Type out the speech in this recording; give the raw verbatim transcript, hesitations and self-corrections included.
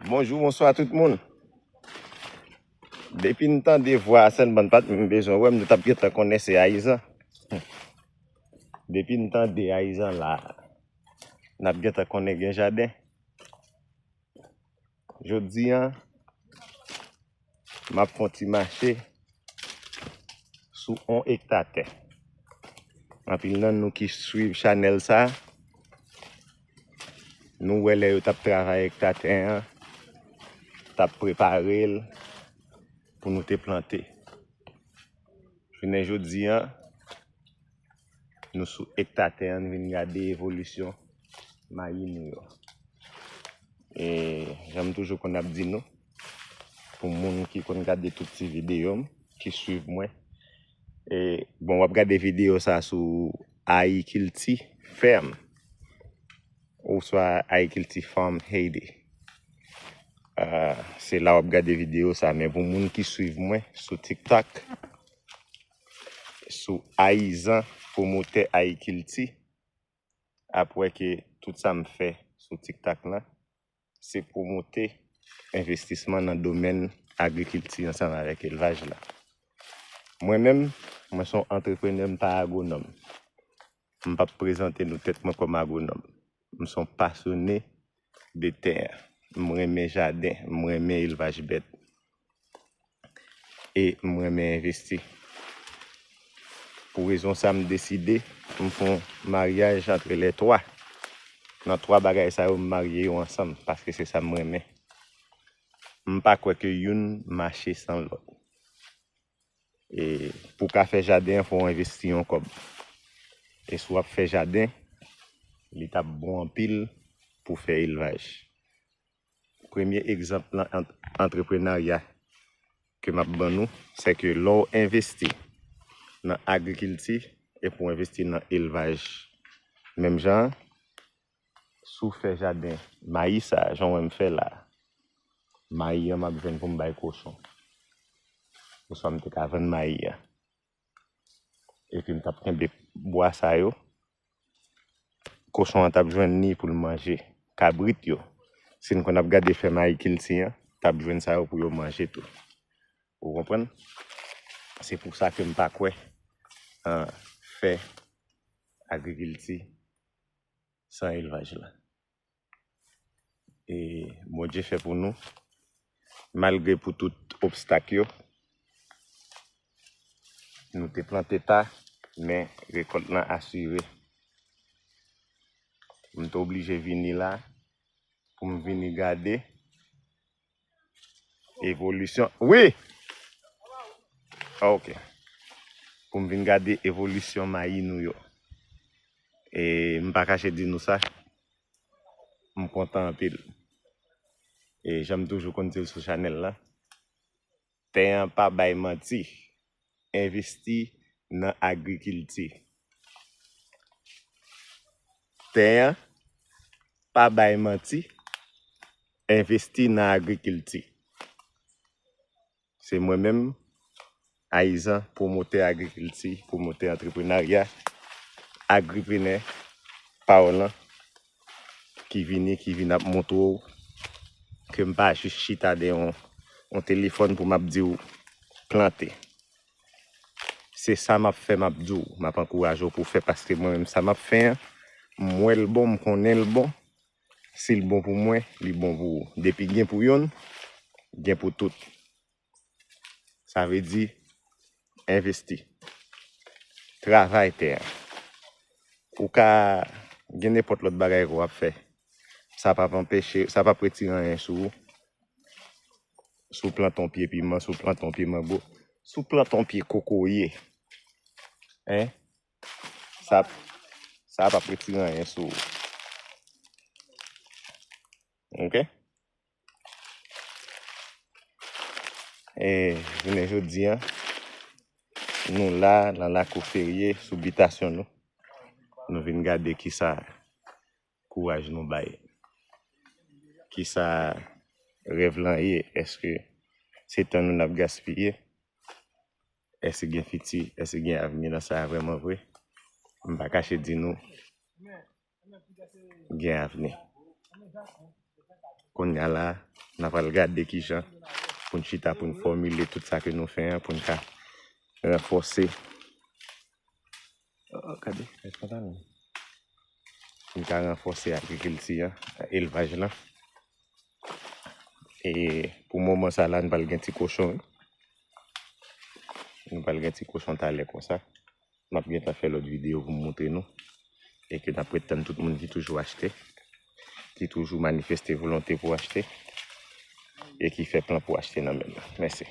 Bonjou, bonswa tout moun. Depi n tande vwa a, sèlman n pa t menm bezwen wè m, nou t ap gentan konnen se Ayizan. Depi n tande Ayizan la, n ap gentan konnen gen jaden. Jodi a, m ap fè yon ti mache sou yon ekta tè. Anpil nan nou ki swiv chanèl sa, nou wè lè yo t ap travay ekta tè an, t ap prepare l pou nou te plante. Jounen jodi a, nou sou ekta tè an, n vin gade evolisyon mayi nou yo. E jan m toujou konn ap di nou, pou moun ki konn gade tout ti videyo m, ki swiv mwen, e, bon, w ap gade videyo sa sou Ayikilti Fèm oswa Ayikilti Farm Haiti. Ah, se la w ap gade videyo sa, men pou moun ki swiv mwen sou TikTok, sou Ayizan Pwomotè Ayikilti, ap wè ke tout sa m fè sou TikTok lan, se pwomote envestisman nan domèn agrikilti ansanm avèk elvaj la. Mwen menm, mwen se yon antreprenè, m pa agwonòm. M p ap prezante nou tèt mwen kòm agwonòm. M se yon pasyone de tè. M renmen jaden, m renmen elvaj bèt. E m renmen envesti. Pou rezon sa, m deside, m fè yon maryaj antre lè twa. Nan twa bagay sa yo, m marye yo ansanm, paske se sa m renmen. M pa kwè ke youn mache san lòt. E pou w ka fè jaden an, fò w envesti yon kòb. E si w ap fè jaden, li t ap bon anpil pou fè elvaj. Premye egzanp nan ant-, antreprenarya ke m ap ban nou, se ke lè w envesti nan agrikilti epi w envesti nan elvaj, menm jan an, si w fè jaden mayi sa, jan w wè m fè la, mayi an m ap jwenn pou m bay kochon. Oswa m te ka vann mayi an. Epi m t ap kenbe bwa sa yo, kochon an t ap jwenn li pou l manje. Kabrit yo, si n konn ap gade fèm agrikilti an, t ap jwenn sa yo pou yo manje tou. Ou konprann? Se pou sa ke m pa kwè an fè agrikilti san elvaj la. E Bondye fè pou nou, malgre pou tout obstak yo, nou te plante ta, men rekòt lan asire. M te oblije vini la pou m vini gade evolisyon. Wi! Ah, ok. Pou m vin gade evolisyon mayi nou yo. E m pa kache di nou sa, m kontan anpil. E jan m toujou konn di l sou chanèl la, tè an pa bay manti. Envesti nan agrikilti. Tè an pa bay manti. Envesti nan agrikilti. Se mwen menm, Ayizan, pwomotè agrikilti, pwomotè antreprenarya, agriprenè, pawòl lan, ki vini, ki vin ap montre w ke m pa jis chita dèyè yon, yon telefòn pou m ap di w plante. Se sa m ap fè, m ap di w, m ap ankouraje w pou w fè, paske mwen menm sa m ap fè an, m wè l bon, m konnen l bon. Si l bon pou mwen, li bon pou ou. Depi gen pou yonn, gen pou tout. Sa vle di, envesti. Travay tè a. Ou ka gen nenpòt lòt bagay ke w ap fè. Sa p ap anpeche, sa p ap retire anyen sou ou. Si w plante yon pye piman, si w plante yon pye mango, si w plante yon pye kokoye, en, sa, sa p ap retire anyen sou ou. Ok? E jounen jodi a, nou la nan lakou Ferye, sou bitasyon nou. Nou vin gade kisa kouraj nou bay. Kisa rèv lan ye? Èske se tan nou n ap gaspiye? Èske gen fiti? Èske gen avni nan sa a vrèman vre? M pa kache di nou, gen avni. Kounye a la, n a pral gade kijan pou n chita, pou n fòmile tout sa ke nou fè an, pou n ka ranfòse. Oh, oh, gade, rès pantalon. Pou n ka ranfòse agrikilti an, elvaj lan. E pou moman sa la, n pral gen ti kochon, wi. Nou pral gen ti kochon talè konsa. M ap gentan fè lòt videyo pou m montre nou. E ke n ap ret tann tout moun ki toujou achte, ki toujou manifeste volonte pou achte, e ki fè plan pou achte nan men nou. Mèsi.